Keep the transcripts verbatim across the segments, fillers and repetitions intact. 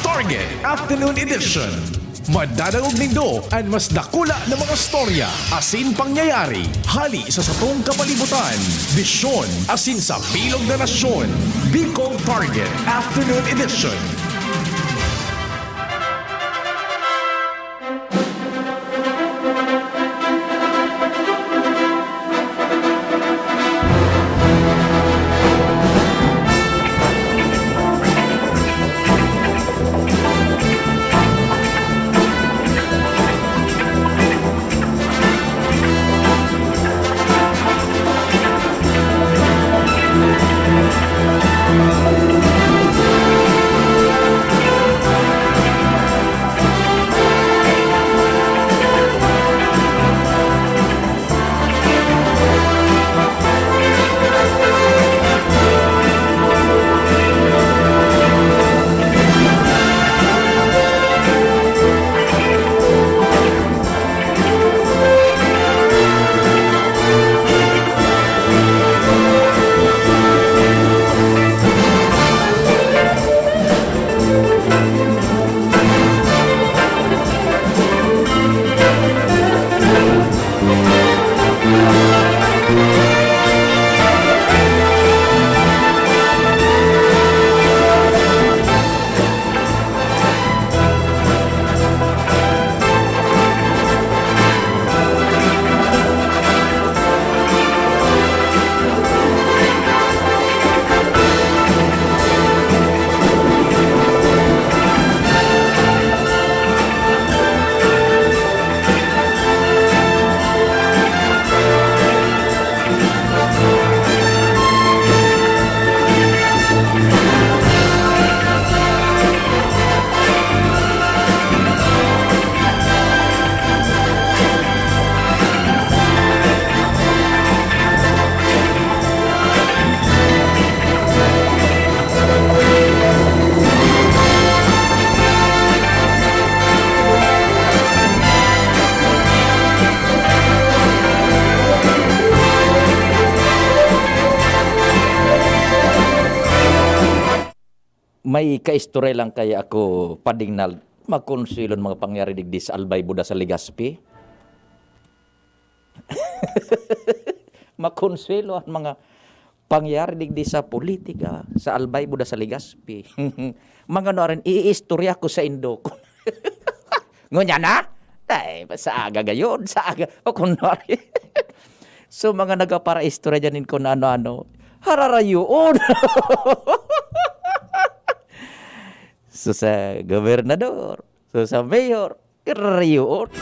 Target Afternoon Edition. Madadangog nindo an mas dakula na mga storya asin pangyayari hali sa satong kapalibutan, bisyon asin sa bilog na nasyon. Bicol Target Afternoon Edition. May kaistorya lang kaya ako, Pading Nald, makonsuelo an mga pangyari digdi sa Albay, Buda sa Legazpi. Makonsuelo an mga pangyari digdi sa politika, sa Albay, Buda sa Legazpi. Mga ano rin, iiistorya ko sa indo ko. Ngunyan na? Ay, sa aga gayon, sa aga. O kunwari. So, mga nagaparaistorya dyan nin kung ano-ano. Hararayoon. So, sa gobernador. So, sa mayor. Hararayoon.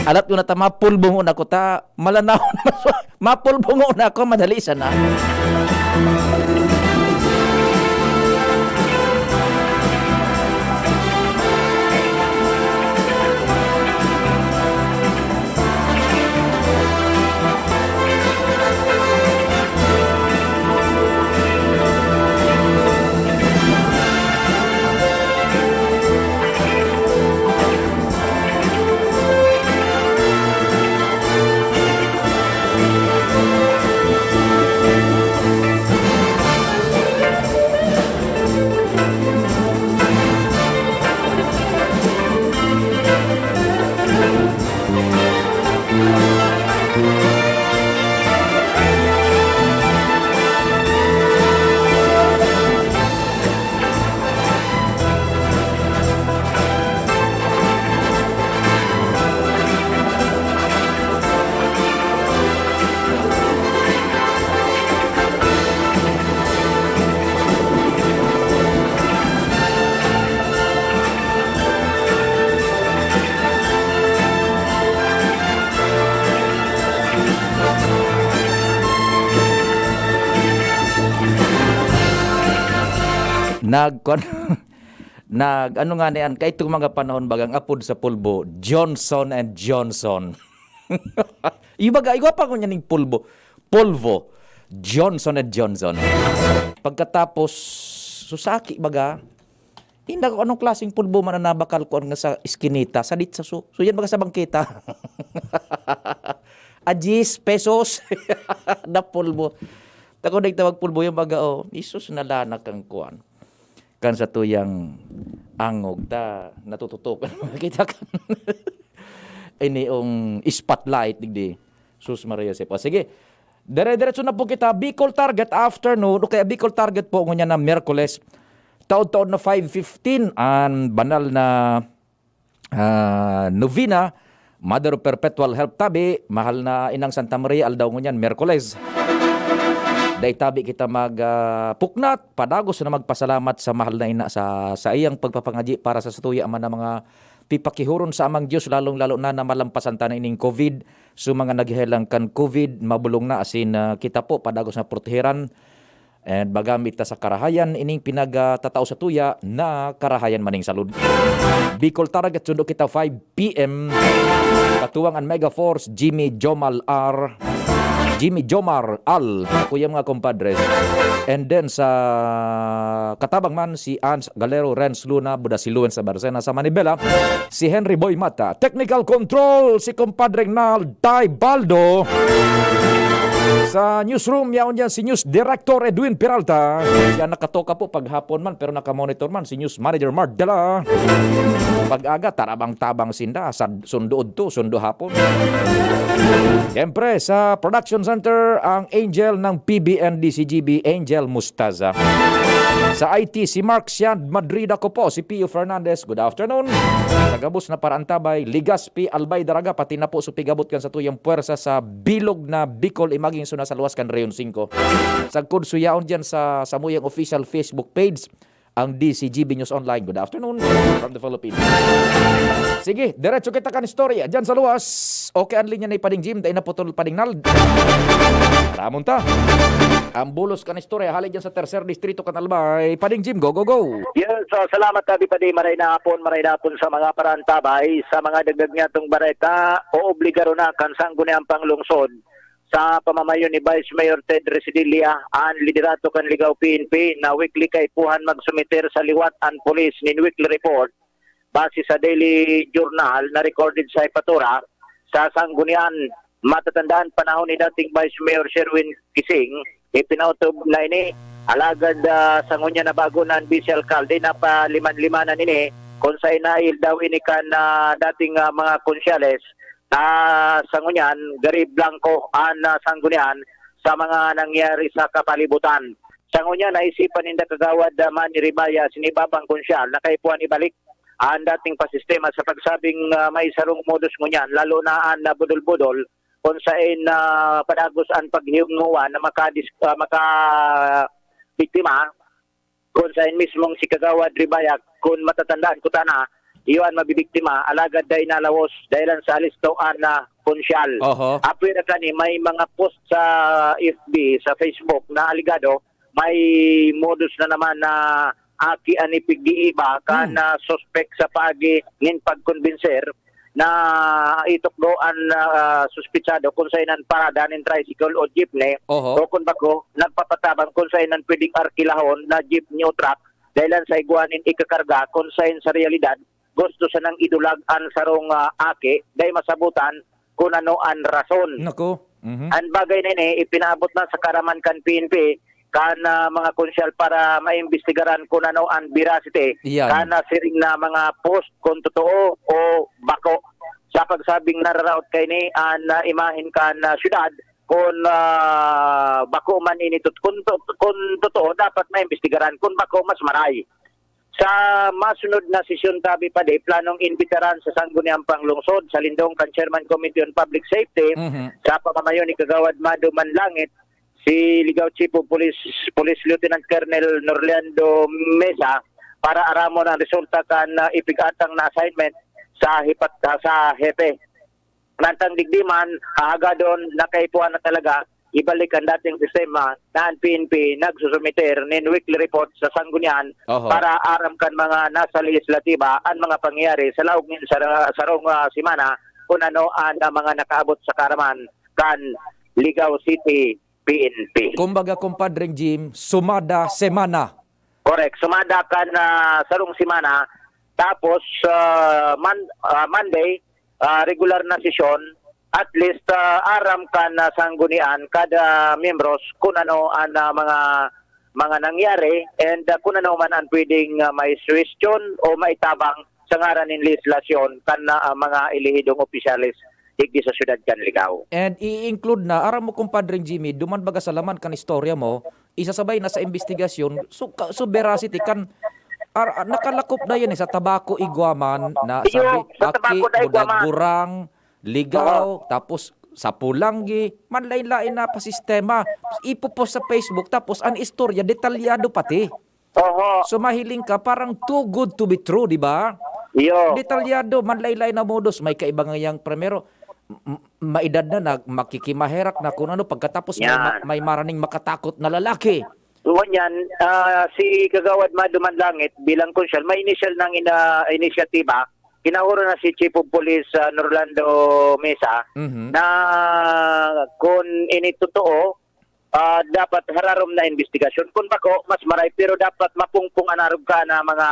Alat ko na ta, mapulbong na ko ta. Malanahon, mapulbong na ako, madali sana. Nagkon-, nag-, ano nga na yan, kaitong mga panahon bagang apod sa pulbo, Johnson and Johnson. Yung baga, igwa pa ko niya ning pulbo. Polvo. Johnson and Johnson. Pagkatapos, susaki baga, inda ko anong klaseng pulbo man ang nabakal ko nga sa iskinita, sa ditsa so. So, yan baga sa bangketa. A diyes pesos na pulbo. Tako nagtawag pulbo yung baga, oh. Isus, nalanak ang kuwan. kan satuyang angog ta natututukan. Kita kan ini yung spotlight, digdi. Sus Maria Josep. O, sige. Dire-diretso na po kita. Bicol Target afternoon, o kaya Bicol Target po ngunyan na Miyerkules. Taon-taon na five fifteen, an banal na, ah, novena, Mother of Perpetual Help tabi, mahal na Inang Santa Maria, aldaw ngunyan, Miyerkules. Dai tabi kita mag, ah, puknat, padagos na magpasalamat sa mahal na ina sa, sa iyang pagpapangadyi para sa satuya man na mga pipakihuron sa Amang Dios, lalong-lalo na na malampasan ta na ining covid. So, mga naghelang kan covid, mabolong na, asin, ah, kita po, padagos na proteheran. And magamit ta sa karahayan, ining pinagtatao sa tuya na karahayan maning salud. Bicol Target, sundo kita five p m. Katuwang an Mega Force, Jimmy Jomal R. Jimmy Jomar Al, kuya mga compadres. And then sa katabang man, si Ans Galero, Renz Luna, Buda si Luen sa Barcena, sa Manibela, si Henry Boy Mata. Technical control, si compadre Nald Tay Baldo. Sa newsroom, yaon dyan si News Director Edwin Peralta. Yan nakatoka po paghapon man, pero nakamonitor man si News Manager Mark Dela. Pag-aga, tarabang-tabang sinda, sa sundo udto, sundo hapon. Siyempre, sa production center, ang angel ng P B N D C G B, Angel Mustaza. Sa I T, si Mark Sian Madrid, ako po, si Pio Fernandez. Good afternoon. Sa gabos na paraantabay, Ligas P. Albay Daraga, pati na po sa pigabot kan sa tuyang puwersa sa bilog na Bicol, imaging suna sa luwas kan Reyon singko. Sagkod suyaon dyan sa samuyang official Facebook page, ang D C G B News Online. Good afternoon from the Philippines. Sige, diretso kita kan istorya. Diyan sa luwas, okay, ang linya ni Pading Jim, dahil naputol Pading Nald. Ramon ta. Ang bulos kan istorya, hali dyan sa tercer distrito kan Albay. Pading Jim, go, go, go. Yes, so salamat tabi pa di maray na hapon, maray na hapon sa mga parantabay, sa mga dagdag niya itong bareta, o obligaro na kan sangguniang panglungsod sa pamamayo ni Vice Mayor Ted Residilla, an liderato kan Ligaw P N P na weekly kaipuhan magsumiter sa liwat an pulis nin weekly report base sa Daily Journal na recorded sa Jefatura sa Sanggunian. Matatandaan panahon ni dating Vice Mayor Sherwin Kising, ipinautob na ini. Alagad ah, sa ngunyan na bago na an Vice Alkalde, napaliman-limanan ini kung sa inail daw ini kan ah, dating ah, mga konsyales. Ah, sa ngunyan, gari blanco an ah, sanggunian sa mga nangyari sa kapalibutan. Sa ngunyan, naisipan ninda Kagawad ah, Manny Ribaya, sinibabang konsyal, na kaipuhan ibalik an dating pasistema sa pagsabing ah, may sarong modus ngunyan, lalo na an ah, budol-budol, kung sain ah, padagos an paghihingnuan na makadis, ah, makabiktima, kung sain mismong si Kagawad Ribaya, kung matatandaan ko tana, iyo an mabibiktima, alagad dai nalawos dahilan sa alisto an ah, konsyal. Oho. Apwera kani, may mga post sa F B, sa Facebook na alegado, may modus na naman na aki an ipiggiiba kan Hmm. ah, suspek sa paagi nin pagkonbinser na itukdo an ah, suspitsado kung sain an parada nin tricycle o jeepney Oho. o kung bako, nagpapatabang kung sain an pwedeng arkilahon na jeepney o truck dahilan sa igwa nin ikakarga kung sain sa realidad gusto sanang idulag an sarong ah, aki, dai masabutan kun ano an rason. Nako. Mhm. An bagay na ini, ipinaabot na sa karaman kan P N P, kan ah, mga konsyal para maimbestigaran kun ano an veracity, Iyan. kan ah, siring na mga post kung totoo o bako. Sa pagsabing nararaot kaini an ah, imahen kan ah, syudad, kun ah, bako man ini tot-, kun, to-, kun totoo, dapat maimbestigaran. Kun bako, mas maray. Sa masunod na sesyon tabi pa di, planong imbitaran sa Sangguniang Panglungsod sa lindong kan Chairman Committee on Public Safety Mhm. sa pamamayo ni Kagawad Mado Manlangit, si Ligaw Chief of Police, Police Lieutenant Colonel Norleando Mesa para aramon ang resulta kan ah, ipig-atang na assignment sa hipat sa hepe. Mantang digdi man, hahagadon na kaipuhan na talaga ibalik ang dating sistema na ang P N P nagsusumiter nin weekly report sa Sanggunian Oho. para aram kan mga nasa lehislatiba ang mga pangyayari sa laog nin sara-, sarong ah, semana kung ano ang ah, mga nakaabot sa karaman kan Ligaw City P N P. Kumbaga, kumpadreng Jim, sumada semana. Correct. Sumada kan ah, sarong semana, tapos ah, Mon- ah, Monday, ah, regular na sesyon, at least ah, aram kan ah, Sanggunian kada miyembros kung ano ang ah, mga mga nangyari, and, ah, kung ano man ang pwedeng, ah, may suwestyon o maitabang sa ngaran nin lehislasyon kan, ah, mga elehidong opisyales digdi sa siyudad kan Ligao. And i-include na, aram mo, Compadre Jimmy, duman baga sa laman kan istorya mo, isasabay na sa imbestigasyon, so, ka-, so veracity kan, ar-, nakalakop na yan eh, sa Tabaco, Iguaman, na Iyo, sabi, sa Aki, Tabaco na Iguaman. Budagurang, Ligao, Oo. tapos sa Pulanggi, manlain-lain na pa sistema. Ipopost sa Facebook, tapos ang istorya, detalyado pati. Oho. So, mahiling ka, parang too good to be true, di ba? Iyo. Detalyado, manlain-lain na modus. May kaiba nga yang primero, m-, m-, maedad na, na, makikimaherak na kung ano, pagkatapos may ma-, Yan. may maraning makatakot na lalaki. Ngunyan, ah, si Kagawad Mado Manlangit bilang konsyal, may inisyal ng ina-, inisyatiba, kinahuro na si Chief of Police, ah, Norlando Mesa, Mhm. na kung ini totoo, ah, dapat hararom na imbestigasyon. Kung bako, mas maray, pero dapat mapungpong an arog ka na mga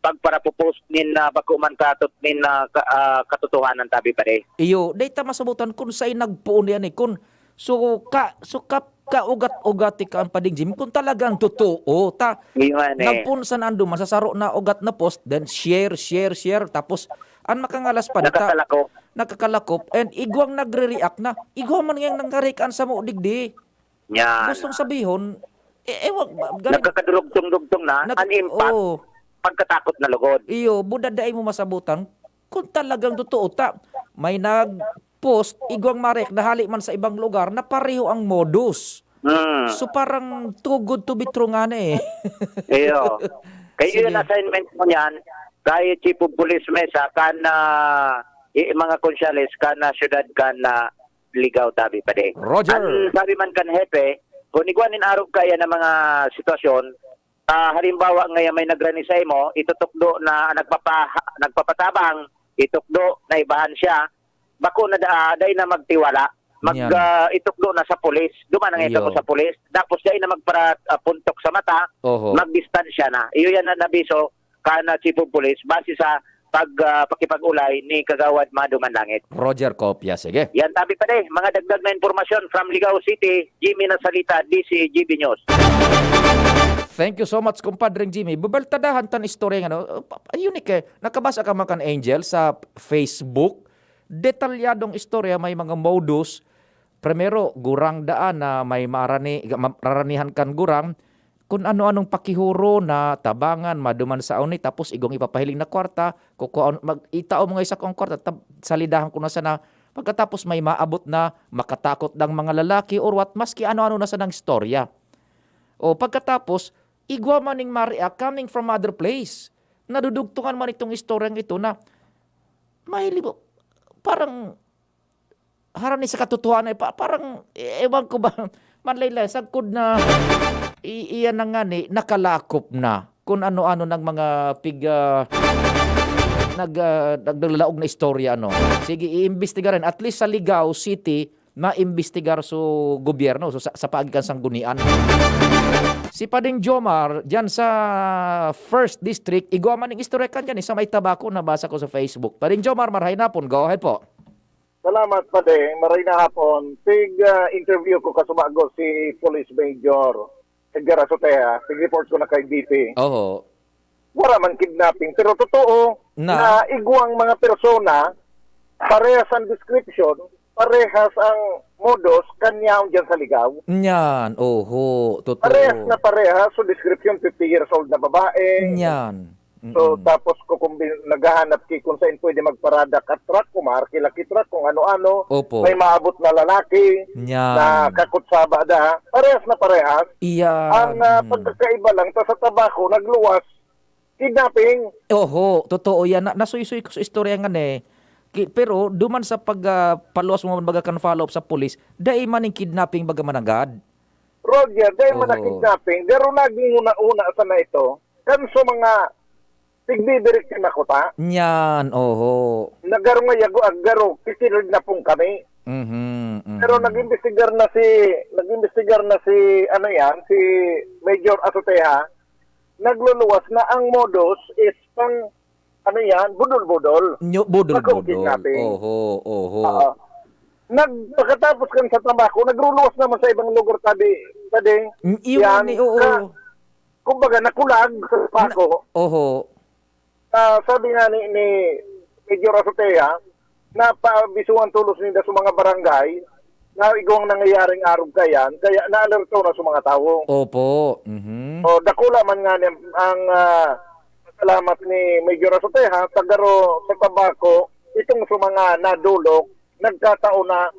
pagparapopost nin, ah, bako man katot-, nin, ah, ka-, ah, katotohanan, tabi pa di. Iyo, dai ta masabutan kun saen nagpoon yan eh. Kun, so, ka, so, ka, kaugat-ugati ka ang pading Jim, kung talagang totoo, ta, Iyo nga na eh. nagpoon sa nando, masasaro na ugat na post, then share, share, share, tapos, ang makangalas pa di ta, Nakakalakop. nakakalakop, and igwang nagre-react na, igwa man ngayang nangarikaan sa mo digdi. Yan. Gustong sabihon, e-, ewan, ba, galing Nagkakadurugtong-dugtong na, Nag-, an impact, oo. pagkatakot na lugod. Iyo, buda dai mo masabutan kung talagang totoo ta. May nag-post, igwang marek na hali man sa ibang lugar na pareho ang modus. Hmm. So, parang too good to be true nga na eh. Iyo. Kayo Sige. yung assignment mo niyan, kay Chief of Police Mesa, kan, ah, i-, mga konsyales, kan, ah, syudad, kan, ah, Ligao, tabi pa di. Roger. An sabi man kan hepe, kung igwa nin arog kaya na mga sitwasyon, ah, halimbawa, ngaya may nagrani sa imo, itutukdo na nagpapa-, nagpapatabang, itukdo na ibahan siya, bako na da-, dai na magtiwala. Mag, Yan. ah, itukdo na sa pulis. Duman ang ito Iyo. ko sa pulis. Tapos dai na magpara-, ah, puntok sa mata, Oho. magdistansya na. Iyo yan ang nabiso kan, ah, Chief of Police base sa pag, ah, pakipag-ulay ni Kagawad Mado Manlangit. Roger Copia, sige. Yan, tabi pa di, mga dagdag na impormasyon from Ligao City, Jimmy Nasalita, D C G B News. Thank you so much, Compadre Jimmy. Babaltadahan tan istorya nga, no? Pa-, pa-, unique eh. Nakabasa ka man kan Angel sa Facebook? Detalyadong istorya, may mga modus. Primero, gurang daan na may marani-, ma-, raranihan kan gurang. Kun ano-anong pakihuro na tabangan, maduman sa uni, tapos igong ipapahiling na kwarta, kukua-, mag-, itao mo nga isa kong kwarta, tab-, salidahan ko na sana. Pagkatapos may maabot na, makatakot dang mga lalaki or what, maski ano-ano na sanang istorya. O pagkatapos, igwa man ning ma-react coming from other place. Nadudugtungan man itong istoryang ito na may libo-, parang harani sa katotohanan, pa-, parang, e-, ewan ko ba, manlaylay, sagkod na i-, iyan na nga ni, nakalakop na. Kung ano-ano ng mga pig-, ah, nag-, ah, naglalaog na istorya, ano. Sige, iimbestigaran. At least sa Ligao City, maimbestigar so gobyerno, so sa, sa paagi kan sanggunian. Si Pading Jomar, dyan sa First District, igwa man ning istorya kan dyan, eh, sa may Tabaco, nabasa ko sa Facebook. Pading Jomar, marhay na pon. Go ahead po. Salamat, Pade. Maray na hapon. Pig, ah, interview ko kasubago si Police Major Edgar Azotea. Pig report ko na kay D P. Oho. Wala man kidnapping. Pero totoo Na? na igwang mga persona, parehas ang description, parehas ang modus, kanyaon dyan sa Ligaw. Nyan, oho, totoo. Parehas na parehas. So, description, fifty years old na babae. Nyan. So, Mm-mm. tapos kukumbi-, naghahanap ki kung saan pwede magparada ka truck, kung maarki-laki truck, kung ano-ano. Opo. May maabot na lalaki Yan. na kakutsaba da. Parehas na parehas. Iyan. Ang, ah, Mm. pagkakaiba lang, ta sa Tabaco, nagluwas, kidnapping. Oho, totoo yan. Na-, nasuysuy ko sa istorya nga eh. Ki-, pero duman sa pag, ah, paluwas mo, baga kan follow-up sa pulis, dai man ning kidnapping baga managad. Roger, dai man Oho. na kidnapping, pero naging una-una sana ito. Kan sa mga tigbibirik na kuta. Nyan, oho. Nagaro nga yago, agaro, kikirid na pong kami. Mhm, mhm. Pero nag-imbestigar na si, nag-imbestigar na si, ano yan, si Major Azotea. Nagluluwas na ang modus is pang, ano yan, budol-budol. Nyo-, budol-budol. Pagkong kidnapping. Oho, oho. Oo. Nag-, pagkatapos kan sa Tabaco, nagruluwas naman sa ibang lugar, tabi, Pwede. Mm, iyon Yan. ni, oo. Ka-, kumbaga, nakulag sa Na-, pako. oho. Ah, sabi nga ni, ni Major Azotea, napabisuhan tolos ninda sa mga barangay na igwang nangyayaring arog kayan, kaya naalerto na sa mga tawo. Opo. Mhm. O, dakula man nga ni ang, ah, salamat ni Major Azotea, tagaro sa Tabaco, itong sa mga nadolok, nagkataon na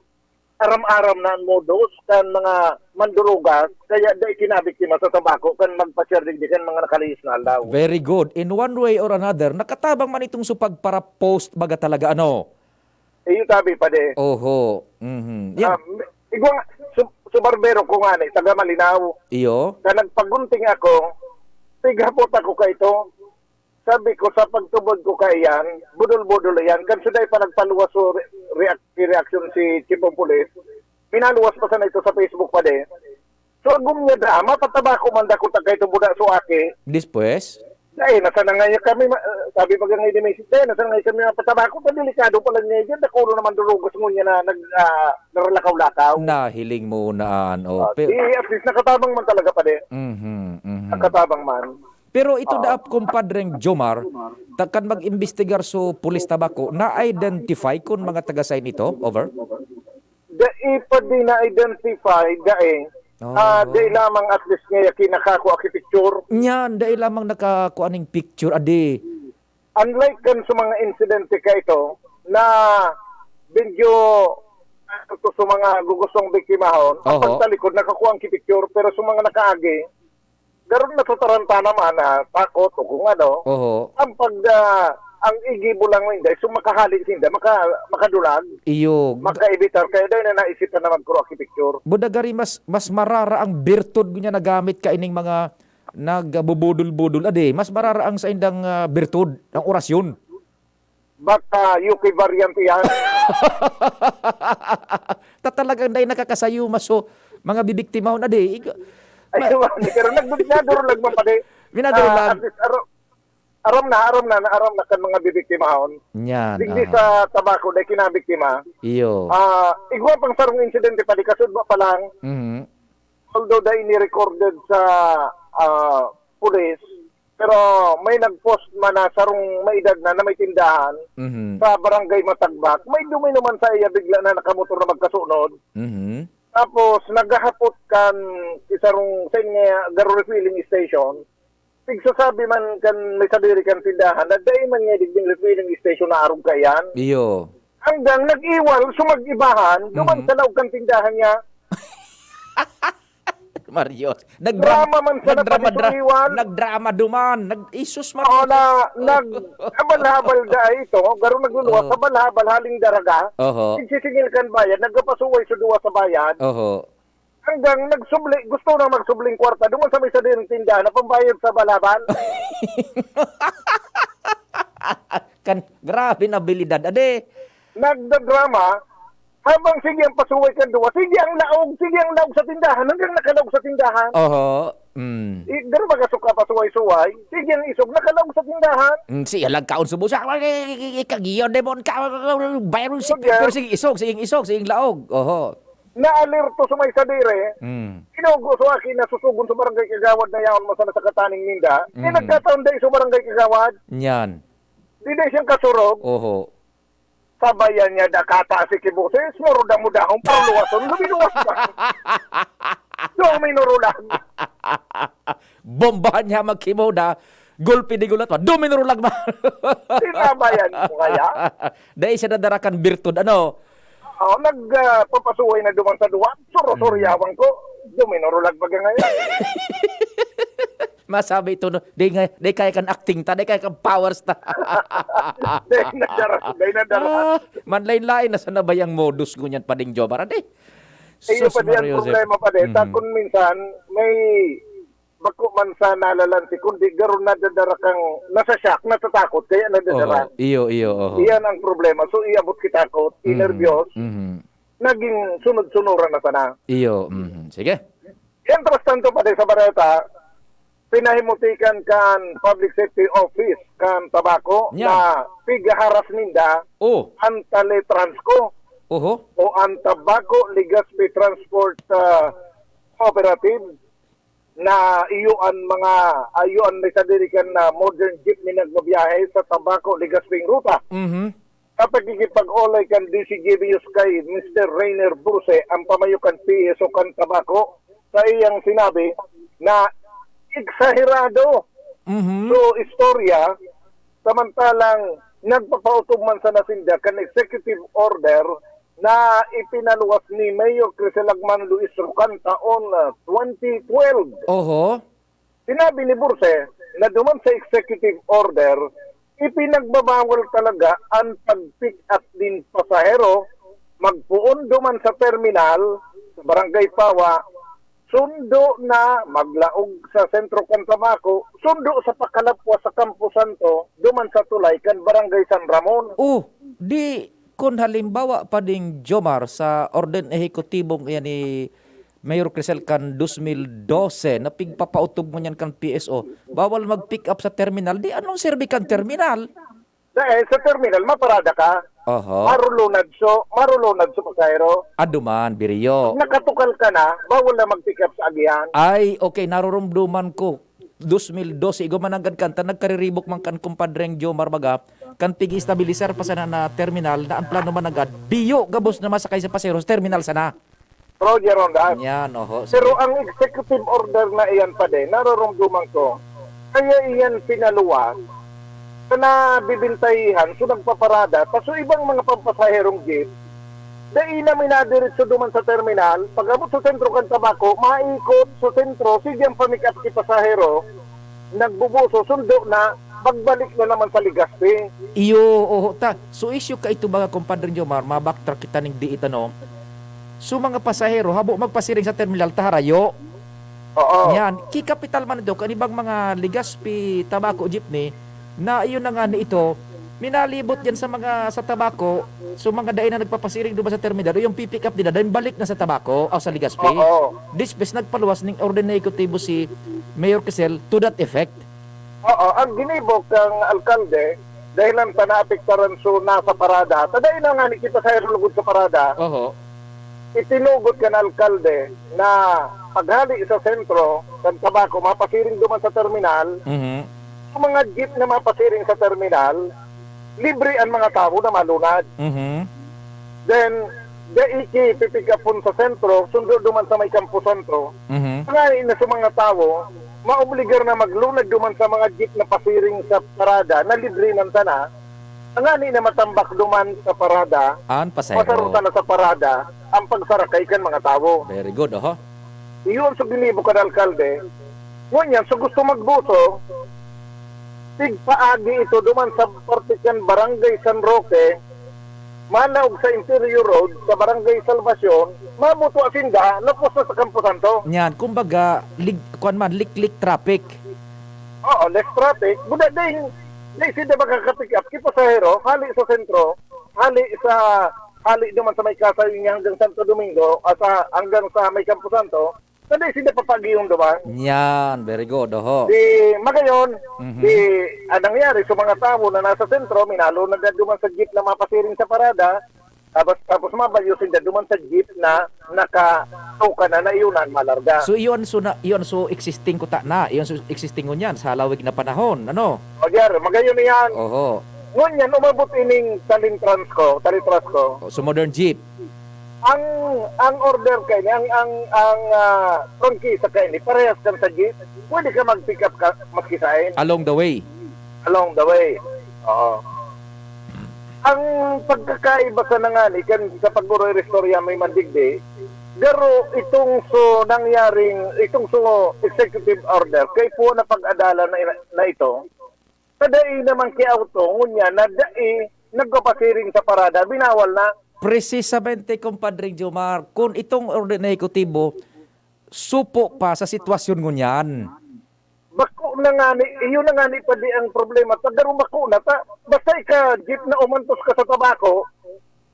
aram-aram na an modus kan mga mandurugas, kaya dai kinabiktima sa tabako kan magpa-share digdi kan mga nakalihis na aldaw. Very good. In one way or another, nakatabang man itong supag para post baga talaga, ano? Iyo tabi, pade. Oho. Mhm. Yan. Um, igwa nga, su-, su barbero ko nga ni, taga Malinao. Iyo? Ka nagpagunting ako, tighapot ako ka ito. Sabi ko, sa pagtubod ko kaiyan, budol-budol iyan. Kan suday pa nagpaluwas so re-, react-, reaction si Chief of Police, minaluwas pa sana ito sa Facebook pa de. So, agom niya da, mapatabako man da kung takay ito buda so aki. Despues? Dahil nasa na ngayon kami, ma-, sabi pa nga ni Macy, dahil nasa na ngayon kami mapatabako, pa delikado pala niya dyan, nakulo naman durugos mo niya na nag, ah, naralakaw-lakaw. Nahiling mo unaan, oh, Ah, pero di, at least nakatabang man talaga pa de. Mhm, mhm. Nakatabang man. Pero ito Oo. daap, kumpadreng Jomar, ta-, kan mag-imbestigar so pulis tabako, na-identify kun mga taga-saan ito? Over? Dai pa din na-identify, dai. Oo. Ah, dai lamang at least nga kinakako aki picture. Nyan, dai lamang nakakua ning picture, adi. Unlike kan sa mga insidente ka ito, na medyo, ah, sa mga gugustong biktimahon, ang Oho. pagtalikod, nakakuha ang ki picture, pero sa mga nakaagi, garo na sa tarantana man na takot o kung ano. Oho. Ang pag, ah, ang igibo lang ninda, so makahali sinda, maka-, makadulag, Iyo. Makaibitar. Kaya dahil na naisipan na magkuro aki picture. Buda gari mas, mas marara ang birtud niya nagamit ka ining mga nagbubudol-budol. Adi, mas marara ang saindang, ah, birtud, ang orasyon. Baka U K variant iyan. Ta talagang dai nakakasayuma so mga bibiktimahon, adi. Ig-, Ay, ma- wala. Pero nag-, nadurulag man, padi. Minadurulag. Ah, at least, aro-, aram na, aram na, na aram na kan mga bibiktimahon. Yan, Digdi aha. sa tabako, dahil kinabiktima. Iyo. Ah, igwa pang sarong insidente, padi, kasudwa pa lang. Mhm. Although dai ni recorded sa, ah, pulis, pero may nag-post man na sarong may edad na, na may tindahan Mhm. sa Barangay Matagbak. May dumay naman sa iya, bigla na nakamotor na magkasunod. Mhm. Tapos, naghahapot kan isarong, sa inyo, garo refilling station. Tigsasabi man kan may sadiri kan tindahan, na dai man niya digding refilling station na arog kaiyan. Iyo. Hanggang nag-iwal, sumag-ibahan, duman Mhm. sa laog kan tindahan niya. Marios. Nagdrama, Drama man sana nagdrama, pati dra-, suliwan. nagdrama duman. Nag-, isus, Oo, Marios. na, nag-, habal-habal da ay ito, garo nagluluwas, Oo. habal-habal, haling daraga. Oho. Nagsisingil kan bayad, nagkapasuway sa duwa sa bayad. Oho. Hanggang nagsubli, gusto na magsubling kwarta, duman sa may sadiring tindahan na pambayad sa habal-habal. Kan, grabe na abilidad, ade. Nagdadrama, habang sige ang pasuway kan duwa, sige ang laog, sige ang laog sa tindahan, hanggang nakalaog sa tindahan. Oho, mm. I-, daro baga suka pasuway-suway, sige ang isog, nakalaog sa tindahan. Mm, siya lang kaon subo sa, "Ay, kagiyo, demon ka, bayron si Sige. Pero sige isog, sige isog, sige laog." Oho. Naalerto sa may sadiri, Mm. inugo sa akin na susugon sa barangay kagawad na yaon masana sa kataning ninda. Eh, Mm. nagkataon dai sa barangay kagawad. Yan. Di dai siyang kasurog. Oho. Sabayan niya, dakata si Kiboses, moro damo dahon, pero luwason, lumiluwas pa. Domino rulag. Bombahan niya magkimoda, gulpi di gulat pa, domino rulag ba? Sinabayan mo kaya? Dahil siya nadarakan birtud, ano? Oo, nag, ah, papasuway na duman sa duwa, suro-suryawan ko, domino rulag baga ngayon. Masabi ito, no? Di nga, di kaya kan acting ta, di kaya kan powers ta. Dahil nadara, dahil nadara. Ah, manlain-lain na sana ba yung modus ngunyan, Pading Jomar? Adi? Iyo Sus pa di ang Maria Jose. problema pa di. Ta Mhm. kung minsan, may bako man sa nalalansi, kundi garo nadadara kang nasa shock, natatakot, kaya nadadara. Oo, iyo, iyo, oo. Iyan ang problema. So, iabot kita ko, Mhm. inerbiyos, Mhm. naging sunod-sunuran na sana. Iyo, mhm. Sige. Mientras tanto, pati sa bareta, pinahimutikan kan Public Safety Office kan Tabaco Nya. na pigaharas ninda Oh. ang Taletransco Oho. o ang Tabaco Legazpi Transport, ah, operative na iyo an mga, ah, iyo an may sadiri kan, ah, modern jeepney nagbabiyahe sa Tabaco, Legazpi ruta. Mhm. Sa pakikipag-olay kan D C G B News kay Mister Rainer Burse, ang pamayo kan P S O kan Tabaco, sa iyang sinabi na eksaherado Mhm. so istorya, samantalang nagpapaotob man sana sinda kan executive order na ipinaluwas ni Mayor Crisel Agman Luis Rocantaon, ah, twenty twelve. Oho. Sinabi ni Burse na duman sa executive order, ipinagbabawal talaga an pag-pick up nin pasahero, magpoon duman sa terminal sa Barangay Pawa, sundo na maglaog sa sentro kan Tabaco, sundo sa pakalapwas sa Campo Santo, duman sa tulay kan Barangay San Ramon. Oh, di kun halimbawa pa ding Jomar sa orden ehekutibong iyan ni Mayor Crisel kan dos mil dose na pigpapautob ngunyan kan P S O, bawal mag-pick up sa terminal, di anong serbi kan terminal? Dahil sa terminal, maparada ka. Oho. Marulunad so, marulunad so pasahero. Aduman, biriyo. Pag nakatukal ka na, bawal na mag-pick up sa agihan. Ay, okay, narurumduman ko. Dos mil dose, igwa man nanggad kan ta, nagkariribok man kan kumpadreng Jomar baga, kan pig-estabilisar pa sana na terminal, na ang plano man nanggad, biyo gabos na masakay sa pasahero sa terminal sana. Roger Rondan. Yan, oho, Pero sige. ang executive order na iyan pa din, narurumduman ko, kaya iyan pinaluwas sa nabibintahihan, so nagpaparada, ta so ibang mga pampasaherong jeep, dai na minadiretso duman sa terminal, pag-abot sa sentro kan Tabaco, maikot sa sentro, sige ang pamikat ki pasahero, nagbubuso, sundo na, pagbalik na naman sa Legazpi. Iyo, oho, ta. So, issue ka ito, mga kumpadre Jomar, ma-backtrack kita ning diit, ano? So, mga pasahero, habo magpasiring sa terminal, ta harayo. Oo. Yan, kikapital man ito, kan ibang mga Legazpi, Tabaco, jeepney, na iyon na nga ni ito, minalibot yan sa mga, sa Tabaco, so mga dai na nagpapasiring duman sa terminal, yung pipick up nila, dahil balik na sa Tabaco, o sa Legazpi. Oo. Dispes, nagpaluwas ning orden na ehekutibo si Mayor Crisel to that effect. Oo, ang ginibo kang alkalde, dahil lang ta naapektaran so nasa parada, ta dai na nga ni kita sa lugod sa parada, Oho. itinugot kan alkalde na paghali sa sentro, kan Tabaco, mapasiring duman sa terminal, Mhm. ang mga jeep na mapasiring sa terminal, libre ang mga tawo na malunad. Mhm. Then, dai ki pipikapon sa sentro, sundo duman sa may Campo Santo. Mhm. Ngani na sa mga tawo, maobligar na maglunad duman sa mga jeep na pasiring sa parada na libre man sana. Ngani na matambak duman sa parada, An pasahero. Masarutan na sa parada ang pagsarakay kan mga tawo. Very good, oho. Iyon sa ginibo kan alkalde. Ngunyan, sa gusto magbuso, tigpaagi ito duman sa parte kan Barangay San Roque, malaog sa Interior Road, sa Barangay Salvacion, mabuto sinda, lapos na sa Campo Santo. Yan, kumbaga, lig-, kuwan man, liklik traffic. Oo, less traffic. Buda din, di sinda makakapick up, ki pasahero, hali sa sentro, hali sa, hali naman sa may Kasayo niya hanggang Santo Domingo, at sa, hanggang sa may Campo Santo, na di sinda papagihon duman. Yan, very good, oho. Di, magayon, Mhm. di, ang nangyari sa mga tawo na nasa sentro, minalo na duman sa jeep na mapasiring sa parada, tapos, tapos mabayo sinda duman sa jeep na nakatuka na, na iyon na malarga. So, iyon, so, na, iyon, so, existing kuta na, iyon, so, existing ngunyan sa halawig na panahon, ano? O, diyan, magayon na yan. Oho. Ngunyan, umabot ining Talintrans ko, Talitrans ko. O, so, modern jeep. Ang, ang order kay, ang, ang, ang, ah, prangkisa kay ni, parehas kan sa jeep, pwede ka mag-pick up ka, maski saan. Along the way. Along the way. Oo. Ang pagkakaiba sa nangani kan sa pag-uroy-istorya may mandigdi, garo itong so nangyaring, itong so executive order, kay po na pag-adala na, na ito, sa dai naman ki auto, ngunya na dai nagpapasiring sa parada, binawal na. Precisamente, Compadre Jomar, kung itong orden ehekutibo, supo pa sa sitwasyon ngunyan. Bako na nga ni, iyo na nga ni padi ang problema. Ta garo bako na ta. Basta ika jeep na umantos ka sa Tabaco,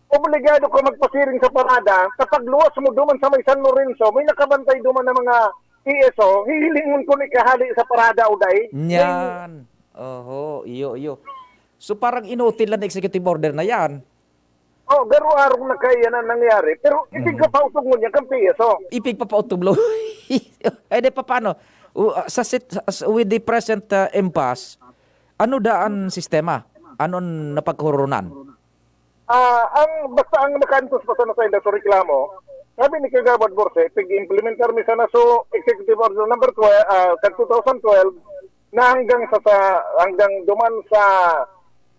obligado ka magpasiring sa parada. Kapag luwas mo duman sa may San Lorenzo, may nakabantay duman na mga P S O, hihilingon ko ni kahali sa parada, Uday. Yan. Oho, iyo, iyo. So, parang inutil lang na executive order na yan. Oh, garo arog na kaya na nangyari. Pero Mhm. ipigpapautog mo niya kang P S O. Ipigpapautog lo. Eh, di papaano? U-, ah, sa sit-, sa, sa, with the present, ah, impasse, ano da an sistema? Ano an napaghurunan? Ah, ang, basta ang nakaantos pa sana sa inda sa reklamo, sabi ni Kagawad Borse, "Pig-implementar mi sana so executive order number twelve, ah, sa two thousand twelve, na hanggang sa, sa, hanggang duman sa,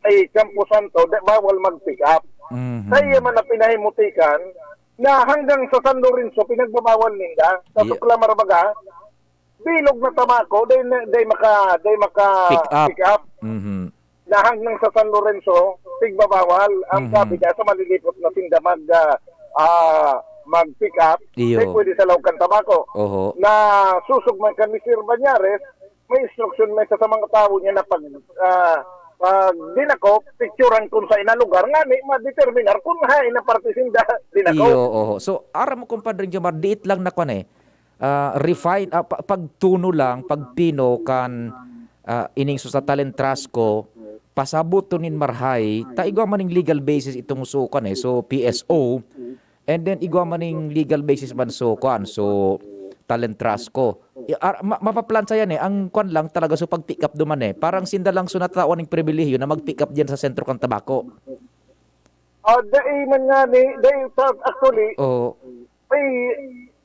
ay, Campo Santo, da-, bawal mag-pick up." Mhm. Sa iya man na pinahimutikan, na hanggang sa San Lorenzo, pinagbabawal ninda. Sa Iya. Suklamar baga, bilog na tabako, day na, day maka, day maka Pick up. pick up. Mhm. Na hanggang sa San Lorenzo, pigbabawal. Ang Mhm. sabi niya, sa malilipot na sinda mag, ah, ah, mag-pick up, Iyo. Day pwede sa laog kan tabako. Oho. Na susog man kan Mister Bañares, may instruction may sa, sa mga tawo niya na pag, ah, pag dinakop, picturan kung sa ina lugar, ngani ma-determinar kung hain na parte sinda dinakop. Iyo, oho. So, aram mo, Compadre Jomar, diit lang na kwan eh, ah, refine, ah, pa-, pagtuno lang, pagpino kan, ah, ining so sa Talentrasco, pasaboton nin marahay, ta igwa man ning legal basis itong sukan eh. So, P S O, and then igwa man ning legal basis man so, kwan, so, Talentrasco. I-, ah, ma-, mapaplansya yan eh. Ang kwan lang talaga, so pag-pick up duman eh. Parang sinda lang so natawan ning pribilehiyo na mag-pick up diyan sa sentro kan tabako. Ah, dai man nga ni, dai sa, actually, Oo. may,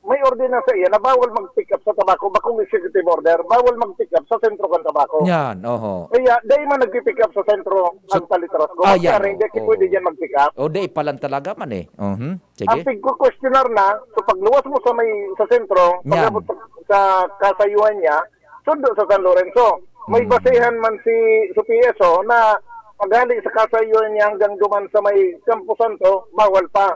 may ordinansa iya na bawal mag-pick up sa tabako, bakong executive order, bawal mag-pick up sa sentro kan tabako. Yan, oho. Kaya, dai man nagpi-pick up sa sentro So, ang Talentrasco. ah, yan, Kaya, hindi oo. pwede dyan mag-pick up. O, di, palan talaga man eh. Mhm. Sige. Ang pigko-questionar na, so pagluwas mo sa may, sa sentro, Yan. pag-abot sa, sa kasayuhan niya, sundo sa San Lorenzo. May Hmm. basehan man si, si P S O na paghali sa kasayuhan niya hanggang duman sa may Campo Santo, bawal pa.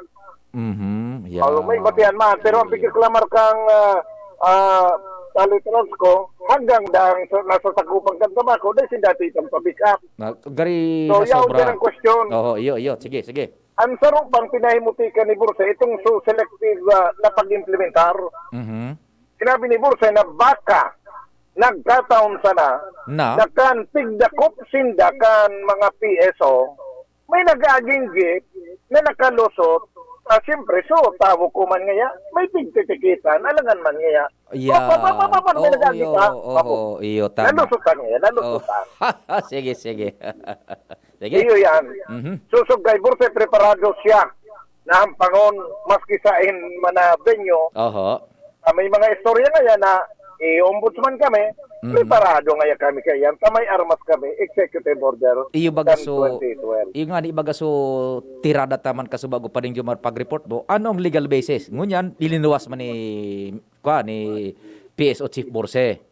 Mhm. Yeah. Oh, may basehan man. Pero ang Yeah. pigkaklamar kang, ah, ah, Talentrasco, hanggang dang sa, nasa sakupan kan tabako, dahil si dati itong pa-pick up. Na, gari So, na yaon sobra. din ang question. Oo, iyo, iyo. Sige, sige. Ang saro pang pinahimutikan ni Borse, itong so selective, ah, na pag-implementar. Mhm. Sinabi ni Borse na baka nagkataon sana Na? na kan pigdakop sinda kan mga P S O, may nag-aaging jeep na nakalusot. Ah, siyempre, so, tawo ko man ngaya, may pigtitikitan, alangan man ngaya. Yeah. Pa, pa, pa, pa, pa, may Oo, nag-aaging iyo, pa. oo, Ako. oo, iyo, tama. Nalusutan ngaya, nalusutan. Oh. Sige, sige. Sige. Iyo yan. Mhm. Susog kay Borse, preparado siya na hampangon, maski sa in, mana venue. Oho. Ah, may mga istorya ngaya na i-ombudsman kami, Mhm. preparado ngaya kami kaiyan. Ta may armas kami, executive order Iyo baga kan so, twenty twelve. Iyo nga ni baga so, tirada ta man kasubago pa rin yung pag-report mo. Ano ang legal basis? Ngunyan, ilinuwas man ni, kwa, ni P S O Chief Borse.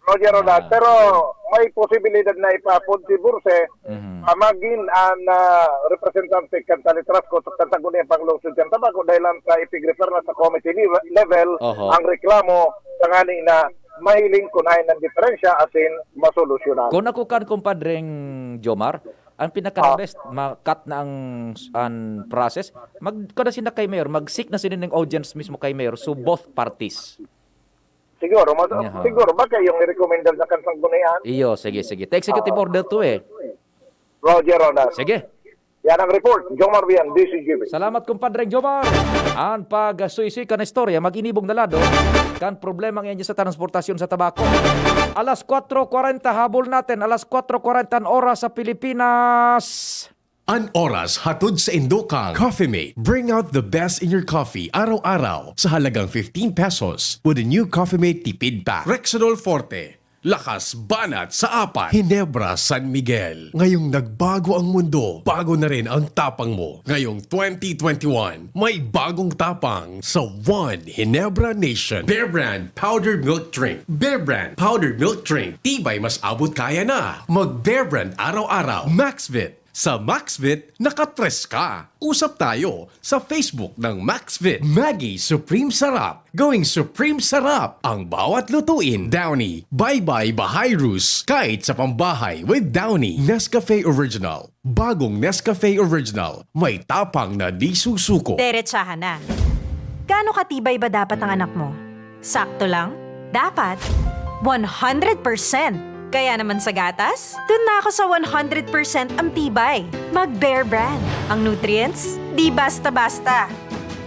Roger Rodas, Ah. pero may posibilidad na ipaapod si Borse, Mhm. ah, magin ang, ah, representante kan Talentrasco sa Sangguniang Panglungsod kan Tabako dahil lang sa ipig-refer na sa committee level, level Oho. ang reklamo tangani na mahiling kun hain ang diferensya asin masolusyonan. Kung ako kan, Compadreng Jomar, ang pinaka Ah. best, ma-cut na ang, ang process, mag-, kada sina kay Mayor, mag-seek na sila ng audience mismo kay Mayor, so both parties. Siguro, mas, Aha. siguro, baka yung i-recommendar na kan Sanggunian. Iyo, sige, sige. Ta executive Oo. order to eh. Roger Rodas. Sige. Yan ang report. Jomar Bian, D C G B. Salamat, Compadre Jomar. Ang pagsuysuy kan istorya, mag-inibong na lado kan problema ngayon sa transportasyon sa tabako. Alas kwatro kwarenta, habol natin. Alas kwatro kwarenta ang oras sa Pilipinas. An oras hatod sa indo kang Coffee Mate. Bring out the best in your coffee araw-araw sa halagang fifteen pesos with the new Coffee Mate Tipid Pack. Rexidol Forte. Lakas banat sa apat. Ginebra San Miguel. Ngayong nagbago ang mundo, bago na rin ang tapang mo. Ngayong twenty twenty-one, may bagong tapang sa One Ginebra Nation. Bear Brand Powdered Milk Drink. Bear Brand Powdered Milk Drink. Tibay mas abot kaya na. Mag Bear Brand araw-araw. Maxvit. Sa Maxvit, nakatres ka. Usap tayo sa Facebook ng Maxvit. Maggi Supreme Sarap. Gawing Supreme Sarap ang bawat lutuin. Downy. Bye-bye Bahayrus. Kahit sa pambahay with Downy. Nescafe Original. Bagong Nescafe Original. May tapang na di susuko. Derechahan na. Gaano katibay ba dapat ang anak mo? Sakto lang? Dapat one hundred percent. Kaya naman sa gatas, dun na ako sa one hundred percent ang tibay. Mag Bear Brand. Ang nutrients, di basta-basta.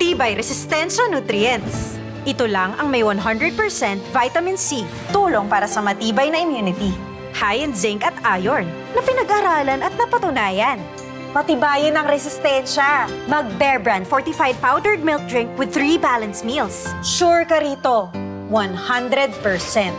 Tibay Resistensya Nutrients. Ito lang ang may one hundred percent vitamin C, tulong para sa matibay na immunity. High in zinc at iron, na pinag-aralan at napatunayan. Patibayin ang resistensya. Mag Bear Brand fortified powdered milk drink with three balanced meals. Sure ka rito, one hundred percent.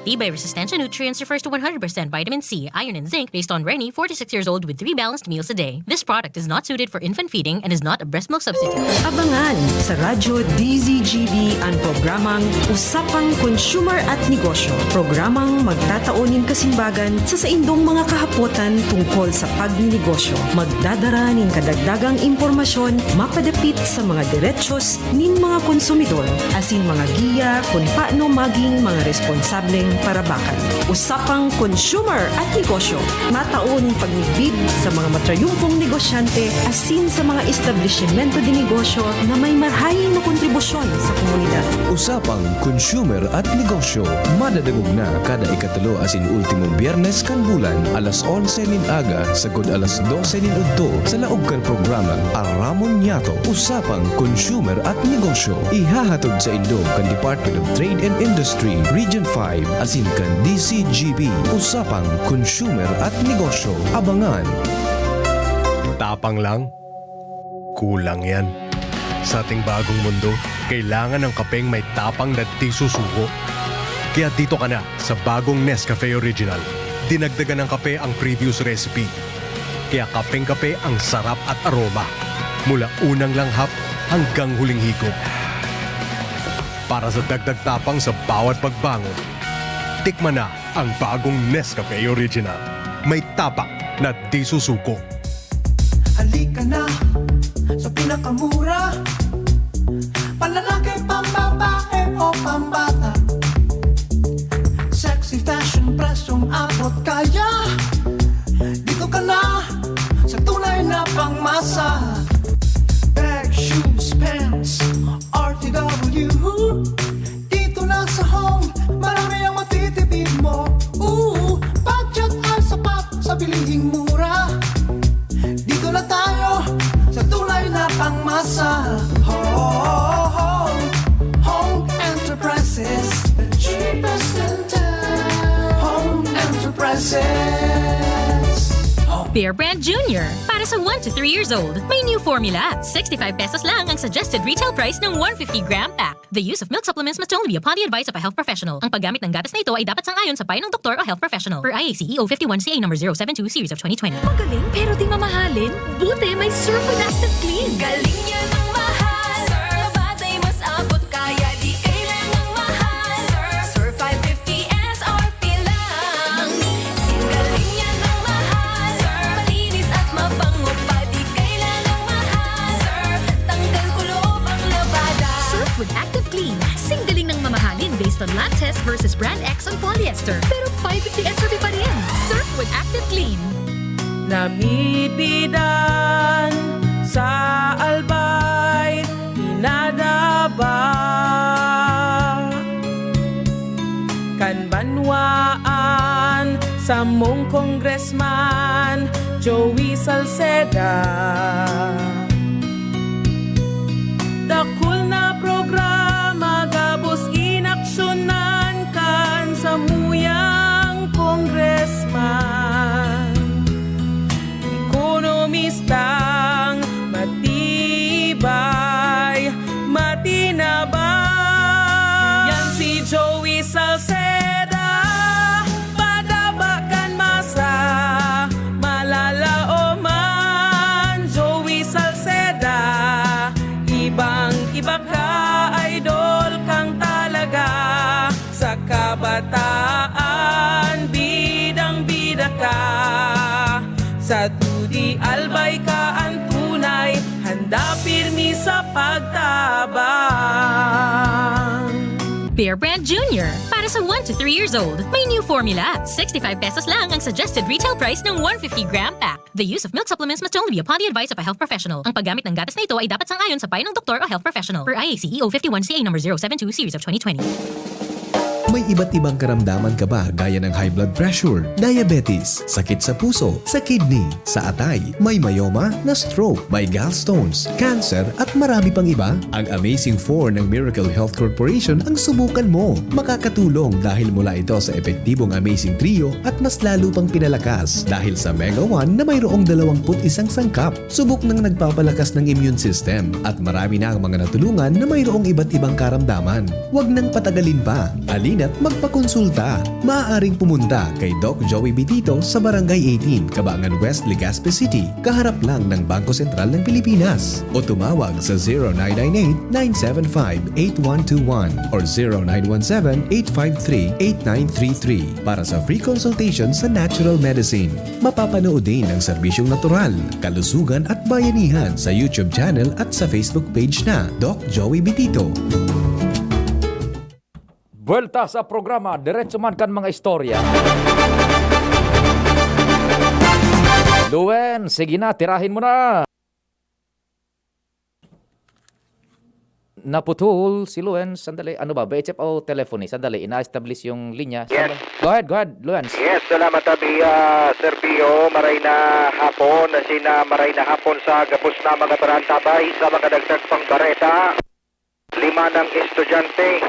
Tibay resistensya nutrients refers to one hundred percent vitamin C, iron, and zinc based on Reni, forty-six years old, with three balanced meals a day. This product is not suited for infant feeding and is not a breast milk substitute. Abangan sa Radyo D Z G B an programang Usapang Consumer at Negosyo. Programang magtatao nin kasimbagan sa saindong mga kahapotan tungkol sa pagninegosyo. Magdadara nin kadagdagang impormasyon mapadapit sa mga derechos nin mga konsumidor asin mga giya kun paano maging mga responsableng parabakan. Usapang Consumer at Negosyo, matao nin pagmidbid sa mga matrayumpong negosyante asin sa mga establisimento de negosyo na may marahay na kontribusyon sa komunidad. Usapang Consumer at Negosyo, madadangog na kada ikatulo asin ultimong Biyernes kan bulan, alas onse nin aga sagkod alas dose nin udto, sa laog kan programang Aramon Niyato, Usapang Consumer at Negosyo. Ihahatod saindo kan Department of Trade and Industry, Region five, asin kan D Z G B, Usapang Consumer at Negosyo. Abangan! Tapang lang? Kulang yan. Sa ating bagong mundo, kailangan ng kapeng may tapang na di susuko. Kaya dito ka na sa bagong Nescafe Original. Dinagdagan ng kape ang previous recipe. Kaya kapeng-kape ang sarap at aroma. Mula unang langhap hanggang huling higop. Para sa dagdag tapang sa bawat pagbangon, tikman na ang bagong Nescafe Original. May tapang na di susuko. Halika na sa pinakamura. Panlalaki, pambabae o pambata. Sexy fashion, presyong abot kaya. Dito ka na sa tunay na pangmasa. Bag, shoes, pants, R T W. Dito na sa Home, marami ang matitipid mo. Ooh, budget ay sapat sa bilihing mura. Dito na tayo sa tunay na pangmasa. Home, Home Enterprises, the cheapest in town. Home Enterprises. Bear Brand Junior, para sa one to three years old. May new formula. Sixty-five pesos lang ang suggested retail price ng one fifty gram pack. The use of milk supplements must only be upon the advice of a health professional. Ang paggamit ng gatas na ito ay dapat sang-ayon sa payo ng doktor o health professional. Per I A C E O fifty-one C A number zero seven two series of twenty twenty. Magaling pero di mamahalin? Buti may Surf with Active Clean. Galing niya ng mahal. Surf. Batay mas abot kaya, di kailangang mahal. Surf. Surf five fifty S R P lang. Singgaling niya ng mahal. Surf. Malinis at mabango pa, di kailangang mahal. Surf. Tanggal kulob ang labada. Surf with Active Clean. Singgaling ng mamahalin based on lab test versus brand X on polyester. Pero five fifty S R P pa rin. Surf with Active Clean. Namidbidan sa Albay, pinadaba kan banwaan samong Congressman Joey Salceda. Dakul na programa gabos inaksyonan kan samuyang congressman. Ekonomistang matibay, matinabang. Yan si Joey Salceda, padaba kan masa, malalaoman. Joey Salceda, ibang-iba ka, idol kang talaga. Sa kabataan, bidang-bida ka. Sa dudi, Albay ka ang tunay, handa pirmi sa pagtabang. Bear Brand Junior, para sa one to three years old. May new formula. Sixty-five pesos lang ang suggested retail price ng one fifty gram pack. The use of milk supplements must only be upon the advice of a health professional. Ang paggamit ng gatas na ito ay dapat sang-ayon sa payo ng doktor o health professional. Per I A C E O fifty-one C A number zero seven two series of twenty twenty. May iba't ibang karamdaman ka ba gaya ng high blood pressure, diabetes, sakit sa puso, sa kidney, sa atay, may myoma, na-stroke, may gallstones, cancer, at marami pang iba? Ang Amazing four ng Miracle Health Corporation ang subukan mo. Makakatulong dahil mula ito sa epektibong Amazing Trio at mas lalo pang pinalakas dahil sa Mega one na mayroong dalawang put isang sangkap. Subok nang nagpapalakas ng immune system at marami na ang mga natulungan na mayroong iba't ibang karamdaman. Huwag nang patagalin pa. Alina't magpakonsulta. Maaaring pumunta kay Doc Joey Bitito sa Barangay eighteen, Kabangan West, Legazpi City, kaharap lang ng Bangko Sentral ng Pilipinas. O tumawag sa zero nine nine eight, nine seven five, eight one two one or zero nine one seven, eight five three, eight nine three three para sa free consultation sa natural medicine. Mapapanood din ang serbisyong natural, kalusugan at bayanihan sa YouTube channel at sa Facebook page na Doc Joey Bitito. Buwelta sa programa, diretso man kan mga istorya. Luen, sige na, tirahin mo na. Naputol si Luen. Sandali, ano ba? B H F o telephony? Sandali, ina-establish yung linya. Yes. Sandali. Go ahead, go ahead, Luen. Yes, salamat tabi, ah, Sir Pio. Maray na hapon, sina maray na hapon sa gabos na mga barantabay sa mga dagdag pang bareta. Lima ng estudyante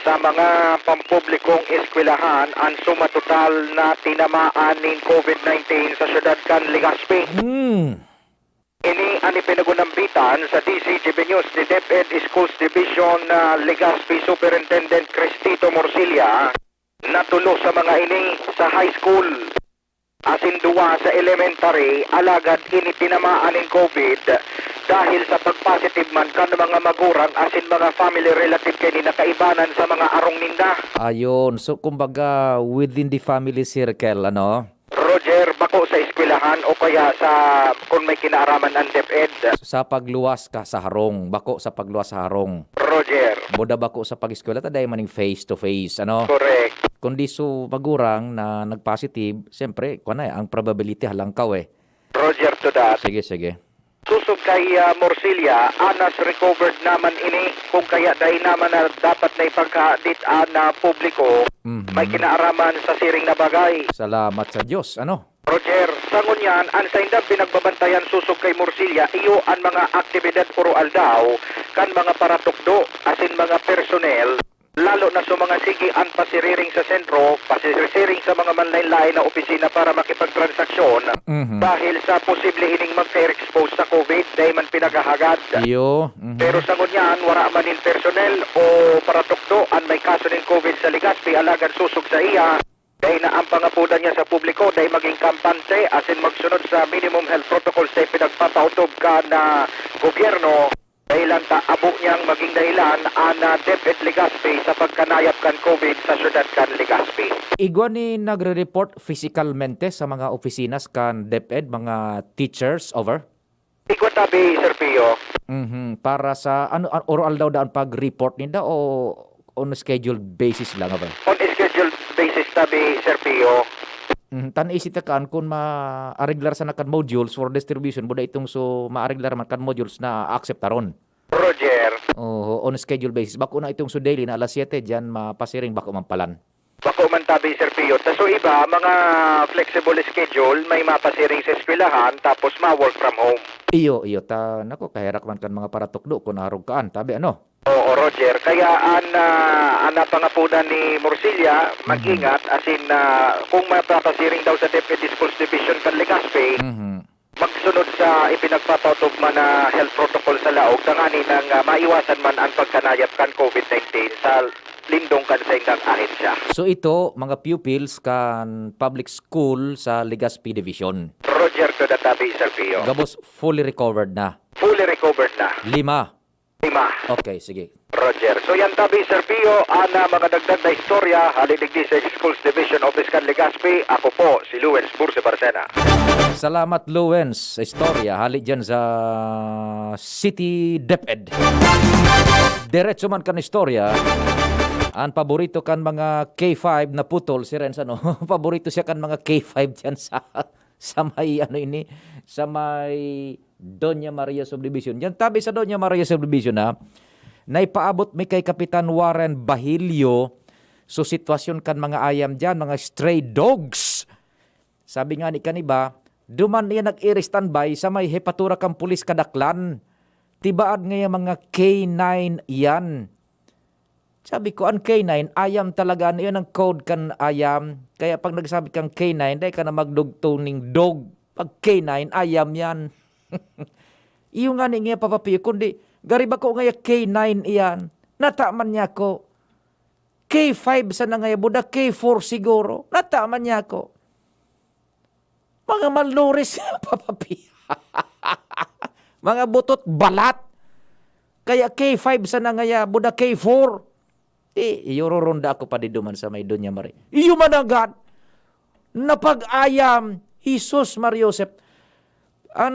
sa mga pampublikong eskwelahan ang sumatotal na tinamaan nin COVID nineteen sa syudad kan Legazpi. Hmm. Ini an ipinagunambitan sa D C G B News ni DepEd Schools Division na Legazpi Superintendent Cristito Morcilla na tulo sa mga ini sa high school asin duwa sa elementary, alagad ini tinamaan nin COVID dahil sa pagpositive man kan mga magurang asin mga family relative kaini na kaibanan sa mga arong ninda. Ayun. So, kumbaga, within the family circle, ano? Roger, bako sa eskwelahan o kaya sa kung may kinaaraman ang DepEd. Sa pagluwas ka sa harong, bako sa pagluwas sa harong. Roger, Buda bako sa pag-eskwela, ta dai man ning face to face, ano? correct. Kundi so magurang na nag-positive, siyempre, kuwan na, ang probability halangkaw eh. Roger to that. Sige, sige. Susog kay ah, Morcilla, anas recovered naman ini kung kaya dai naman na dapat na ipagkadit an ah, publiko. Mhm. May kinaaraman sa siring na bagay. Salamat sa Diyos, ano? Roger, sa ngunyan, ang saindang pinagbabantayan susog kay Morcilla, iyo an mga aktibidad oro-aldaw kan mga paratukdo asin mga personnel, lalo na sa mga sige an pasiriring sa sentro, pasiriring sa mga manlain-lain na opisina para makipagtransaksyon Mhm. dahil sa posible ining magka-expose sa COVID, dai man pinaghahagad. Iyo. Mhm. Pero sa ngunyan, wara man nin personnel o paratukdo an may kaso nin COVID sa Legazpi alagad susog sa iya. Dai na ang pangapodan niya sa publiko, dai maging kampante asin magsunod sa minimum health protocols na ipinagpapaotob kan ah, gobyerno. Dahilan ta abo niyang maging dahilan an ah, DepEd Legazpi sa pagkanayap kan COVID sa syudad kan Legazpi. Igwa ni nagre-report physicalmente sa mga opisina kan DepEd, mga teachers, over? Igwa tabi, Sir Pio. Mhm. Para sa, ano, an- oro-aldaw daan pag-report ninda o on scheduled basis lang, over? On scheduled basis tabi, Sir Pio. Mhm. Tan isi ta kan kun maareglar sana kan modules for distribution, buda itong so maareglar man kan modules na akseptaron. Roger. Oo, on schedule basis. Bako na itong so daily na alas siyete, diyan mapasiring, bako man palan. Bako man tabi, Sir Pio. Ta so iba, mga flexible schedule, may mapasiring sa eskwelahan, tapos ma-work from home. Iyo, iyo. Ta, nako, kaherak man kan mga paratukdo kun arog kaan. Tabi, ano? Oo, Roger. Kaya an, ah, an napangapodan ni Morcilla, mag-ingat, asin ah, kung mapapasiring daw sa DepEd Schools Division kan Legazpi, Mhm. magsunod sa ipinagpapaotob man na health protocol sa laog, tanganing ah, maiwasan man an pagkanayap kan COVID nineteen sa lindong kan saindang ahensya. So ito, mga pupils kan public school sa Legazpi Division. Roger to the tabi, Sir Pio. Gabos fully recovered na. Fully recovered na. Lima. Lima. Okay, sige. Roger. So yan tabi, Sir Pio, an ah, mga dagdag na istorya, hali digdi sa Schools Division Office kan Legazpi. Ako po, si Luwens Burse Barcena. Salamat, Luwens, sa istorya. Hali dyan sa City DepEd. Diretso man kan istorya. Ang paborito kan mga K five na putol, si Renz, ano? Paborito siya kan mga K five dyan sa, sa may, ano ini, sa may Doña Maria Subdivision. Diyan tabi sa Doña Maria Subdivision, ha? Naipaabot mi kay Kapitan Warren Bahilio So, sitwasyon kan mga ayam diyan, mga stray dogs. Sabi nga ni kan iba, duman iyan nag-i-standby sa may hepatura kan pulis Kadaklan. Tibaad ngaya mga K nine iyan. Sabi ko, "An K nine, ayam talaga. Ano iyan ang code kan ayam? Kaya pag nagsabi kang K nine, dai ka na magdugtong ning dog. Pag K nine, ayam yan." Iyo nga ni nga, Papa Pio, kundi gari bako ngaya K nine iyan. Nataman niya ako. K five sana ngaya, buda K four siguro. Nataman niya ako. Mga malnourished, Papa Pio. Mga butot balat. Kaya K five sana ngaya, buda K four. Di, iyo roronda ako pa diduman sa may Doña Maria. Iyo managad. Napag-ayam, Jesus Maria Joseph. An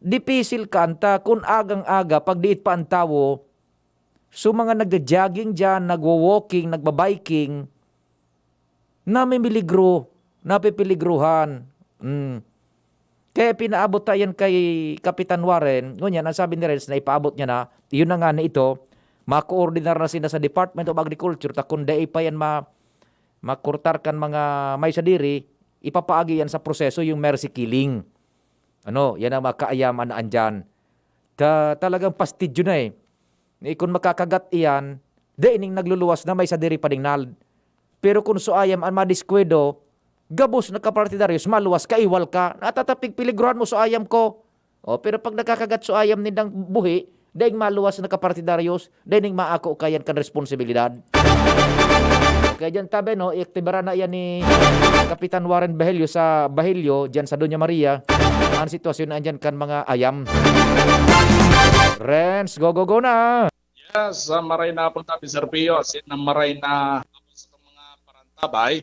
dipisil ka anta, kun agang-aga, pag diit pa an tawo, so mga nagja-jogging diyan, nagwo-walking, nagba-biking, namimiligro, napipiligruhan. Mm. Kaya pinaabot ta yan kay Kapitan Warren. Ngunyan, ang sabi ni Renz na ipaabot niya na, yun na nga na ito, makoordinar na sila sa Department of Agriculture, ta kung dai pa yan ma-, makurtar kan mga may sadiri, ipapaagi yan sa proseso, yung mercy killing. Ano, yan ang mga kaayaman na andyan. Ta-, talagang pastidyo na eh. Ni kun makakagat iyan, dai ning nagluluwas na may sadiri pa ding nald. Pero kun so ayam an madiskwidado, gabos na kapartidaryos, maluwas ka, iwal ka. Natatapig peligrohan mo so ayam ko. O, pero pag nakakagat so ayam nindang buhi, daing maluwas na kapartidaryos, daing maako kayan kan responsibilidad. Kaya dyan tabi, no, iaktibaran na yan ni Kapitan Warren Bahelio sa Bahelio, dyan sa Doña Maria, ang sitwasyon na andyan kan mga ayam. Renz, go, go, go na! Yes, ah, maray na po tabi, Sir Pio. Asin na maray na hapon sa mga parantabay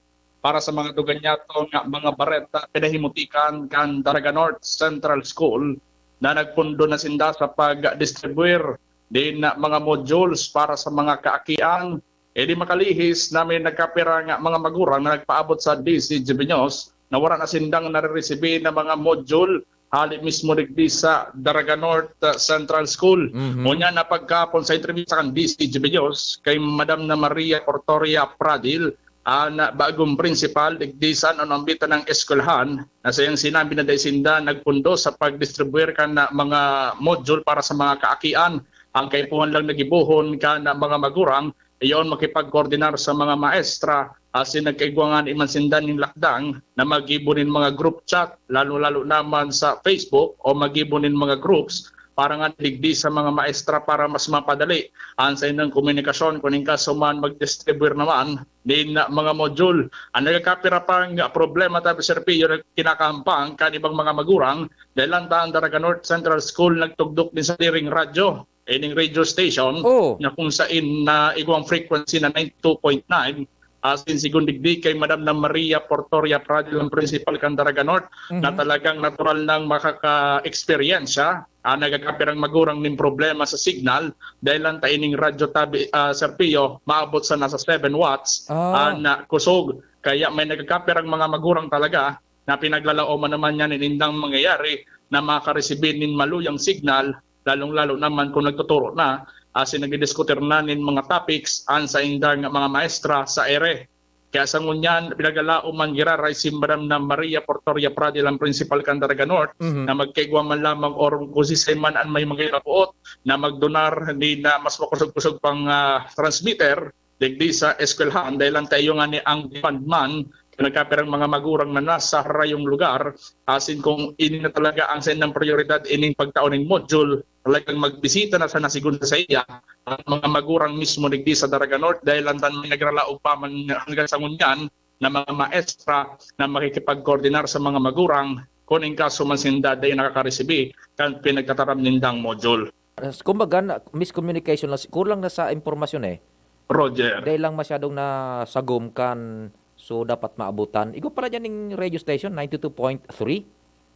para sa mga duganyato nga mga bareta pinahimutikan kan Daraga North Central School na nagpundo na sinda sa pag-distribuir din na mga modules para sa mga kaakian. E di makalihis na may nagkapira nga mga magurang na nagpaabot sa D C G B News na wala na sindang nariresibi na mga module hali mismo digdi sa Daraga North, uh, Central School. Mhm. Unya na pagkapon sa entrevista kan D C G B News kay Madam na Maria Portoria Pradil, ang bagong principal digdi sa ano, ambita ng eskwelahan, na sayang sinabi na dai sinda nagpundo sa pagdistribuir kan na mga module para sa mga kaakian. Ang kaipuhan lang nagibuhon kan na mga magurang, iyon makipagkoordinar sa mga maestra, asin nagkaigwa ngani man sinda nin lakdang na maggibo nin mga group chat, lalo-lalo naman sa Facebook o maggibo nin mga groups para nga digdi sa mga maestra para mas mapadali ang saindang komunikasyon kun in kaso man magdistribuyar naman nin mga module. Ang nagkakapira pang problema tabi, Sir Pio, na kinakahampang kan ibang mga magurang, dahil lang ta ang Daraga North Central School nagtugdok din sa diring radyo, ining radio station, Oo. na kung sain na igwang frequency na ninety-two point nine, asin sigun digdi kay Madam na Maria Portoria Pradil, ang principal kan Daraga North, Mhm. na talagang natural nang makaka-eksperyensya, ah, nagkakapirang magurang nin problema sa signal, dahil lang ta ining radyo tabi, ah, Sir Pio, maabot sa nasa seven watts, Ah. ah, na kusog. Kaya may nagkakapirang mga magurang talaga na pinaglalaoman naman niya nin indang mangyayari na makaresibi nin maluyang signal, lalong-lalo naman kung nagtuturo na, asin nagdidiskutir na nin mga topics an sainda nga mga maestra sa ere. Kaya sa ngunyan, pinaglalaom man giraray si Madam na Maria Portoria Pradil, ang principal kan Daraga North, Mhm. na magkaigwa man lamang or kung sisay man an may mga hinapoot na magdonar ni na mas makusog-kusog pang, ah, transmitter digdi sa eskwelahan, dahil ang tayo nga ni ang demand man, nagkapirang mga magurang na nasa harayong lugar, asin kung ini na talaga ang saindang prioridad, ining pagtao ning module, talagang magbisita na sana sigun sa iya ang mga magurang mismo digdi sa Daraga North, dahil ang tan-, may nagralaog pa man hanggang sa ngunyan na mga maestra na makikipagkoordinar sa mga magurang kun in kaso man sinda dai nakakaresibi kan pinagtataram nindang module. As-, kumbaga, na, miscommunication lang, kulang na sa impormasyon eh. Roger. Dai lang masyadong nasagom kan, so, dapat maabutan. Igwa pala dyan ning radio station, ninety-two point three?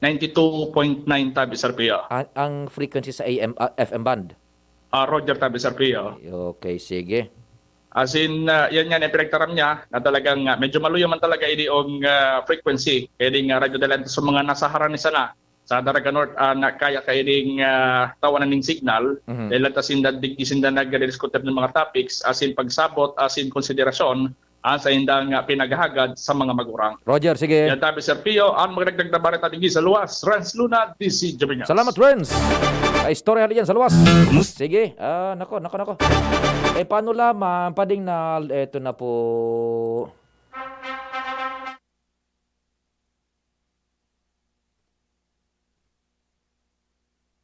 Ninety-two point nine tabi, Sir Pio. A-, ang frequency sa A M, ah, F M band? Ah, Roger tabi, Sir Pio. Okay, sige. As in, ah, yan nga, yung pinagtaram niya na talagang, ah, medyo maluya man talaga ini ong, ah, frequency. Kaya di nga radyo dalan sa mga nasa harani sana. sa Daraga North, ah, na kaya kaining, ah, tawanan ning signal, Mhm. dahil ta sinda, digdi sinda nagdidiscutir ng mga topics, asin pagsabot, asin konsiderasyon, ah, sa indang, ah, pinaghahagad sa mga magurang. Roger, sige. Yan tabi, Sir Pio, ang magdagdag na bareta digdi sa luwas. Renz Luna, D C Jabinas. Salamat, Renz. Ay, istorya na dyan sa luwas. Sige, ah, nako, nako, nako. Eh, paano lamang, Pading Nal, eto na po.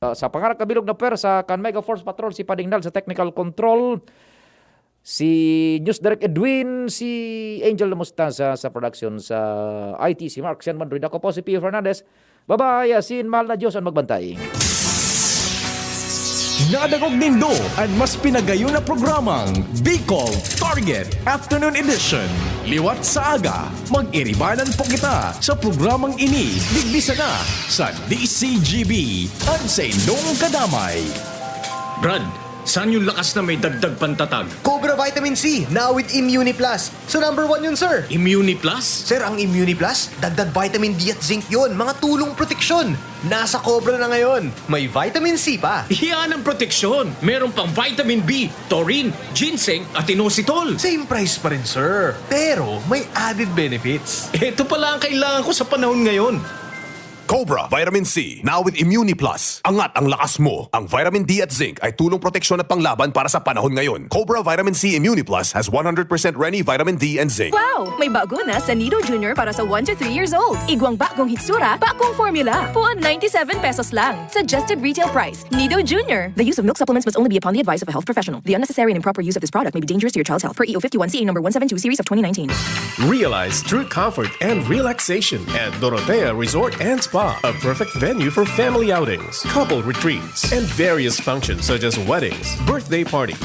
Ah, sa pangarap kabilog na pwersa, kan Mega Force Patrol, si Pading Nal sa technical control, si News Direct Edwin, si Angel Lamustaza sa production, sa I T, si Mark Sian Mandroid. Ako po si Pio Fernandez. Bye-bye, asin mahal na Diyos ang magbantay. Nadangog nindo an mas pinagayon na programang Bicol Target Afternoon Edition. Liwat sa aga, mag-iribanan po kita sa programang ini, digdi sana sa D C G B, an sa indong kadamay. Brad, saan yung lakas na may dagdag pantatag? Cobra Vitamin C, now with Immuni Plus. So number one yun, sir. Immuni Plus? Sir, ang Immuni Plus, dagdag vitamin D at zinc yun, mga tulong proteksyon. Nasa Cobra na ngayon. May vitamin C pa. Iyan ang proteksyon. Meron pang vitamin B, taurine, ginseng at inositol. Same price pa rin, sir. Pero may added benefits. Ito pala ang kailangan ko sa panahon ngayon. Cobra Vitamin C, now with Immuni Plus. Angat ang lakas mo. Ang vitamin D at zinc ay tulong proteksyon at panglaban para sa panahon ngayon. Cobra Vitamin C Immuni Plus has one hundred percent Reni vitamin D and zinc. Wow! May bago na sa Nido Junior para sa one to three years old. Igwang bagong hitsura, bagong formula. Puon ninety-seven pesos lang. Suggested retail price. Nido Junior. The use of milk supplements must only be upon the advice of a health professional. The unnecessary and improper use of this product may be dangerous to your child's health. Per E O fifty-one C A number one seven two series of twenty nineteen. Realize true comfort and relaxation at Dorotea Resort and Spa, a perfect venue for family outings, couple retreats, and various functions such as weddings, birthday parties,